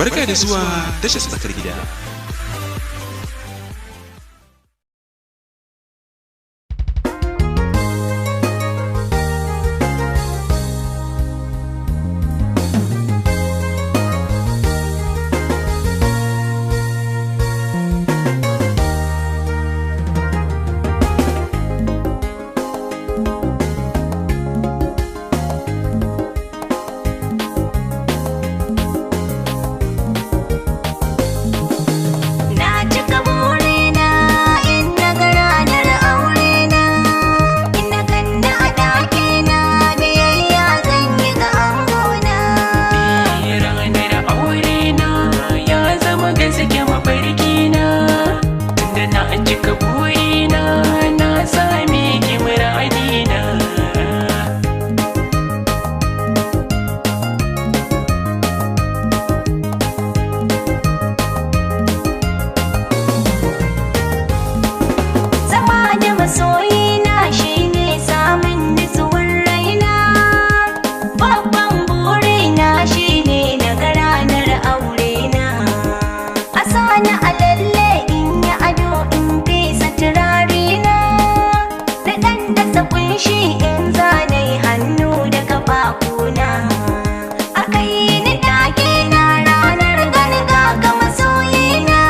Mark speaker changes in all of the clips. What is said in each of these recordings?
Speaker 1: Barka da zuwa tashar tsakar gida.
Speaker 2: Masoyina shine samun nutsuwar raina, babban burina shine na ga ranar aurena. A sani a lalle in yi ado in fesa turarena, na ɗan dasa kunshi in zane hannu da kafafuna. A kai ni ɗakina ranar ganin ga masoyina,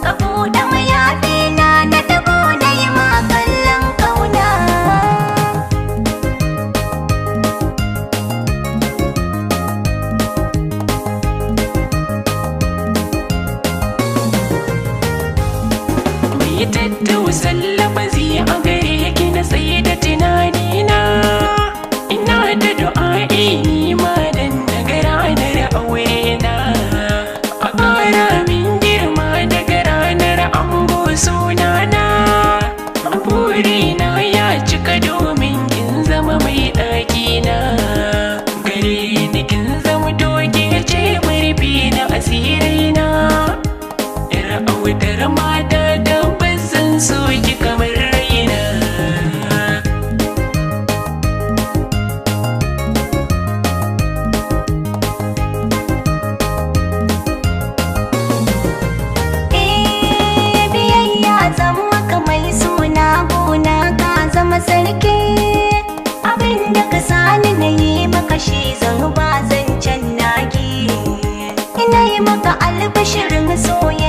Speaker 2: ka buɗe mayafina na ɗago na yi kallon kauna.
Speaker 3: Mai tattausan lafazi a gare ki na tsaye da tunanina, ina da du'a'i ni ma dan na ga ranar aurena. A ƙara min girma daga ranar ango sunana, burina ya cika domin kin zama mai ɗakina. Gare ni kin zama doge ce murfi na asirina, yar autar mata tabbas zan so ki kamar raina.
Speaker 2: Eh, biyayya zan maka mai suna gona ka zama sarki, abinda ka sani na yi maka shi zan ba zancen naki. Ina yi maka albishirin soyayya.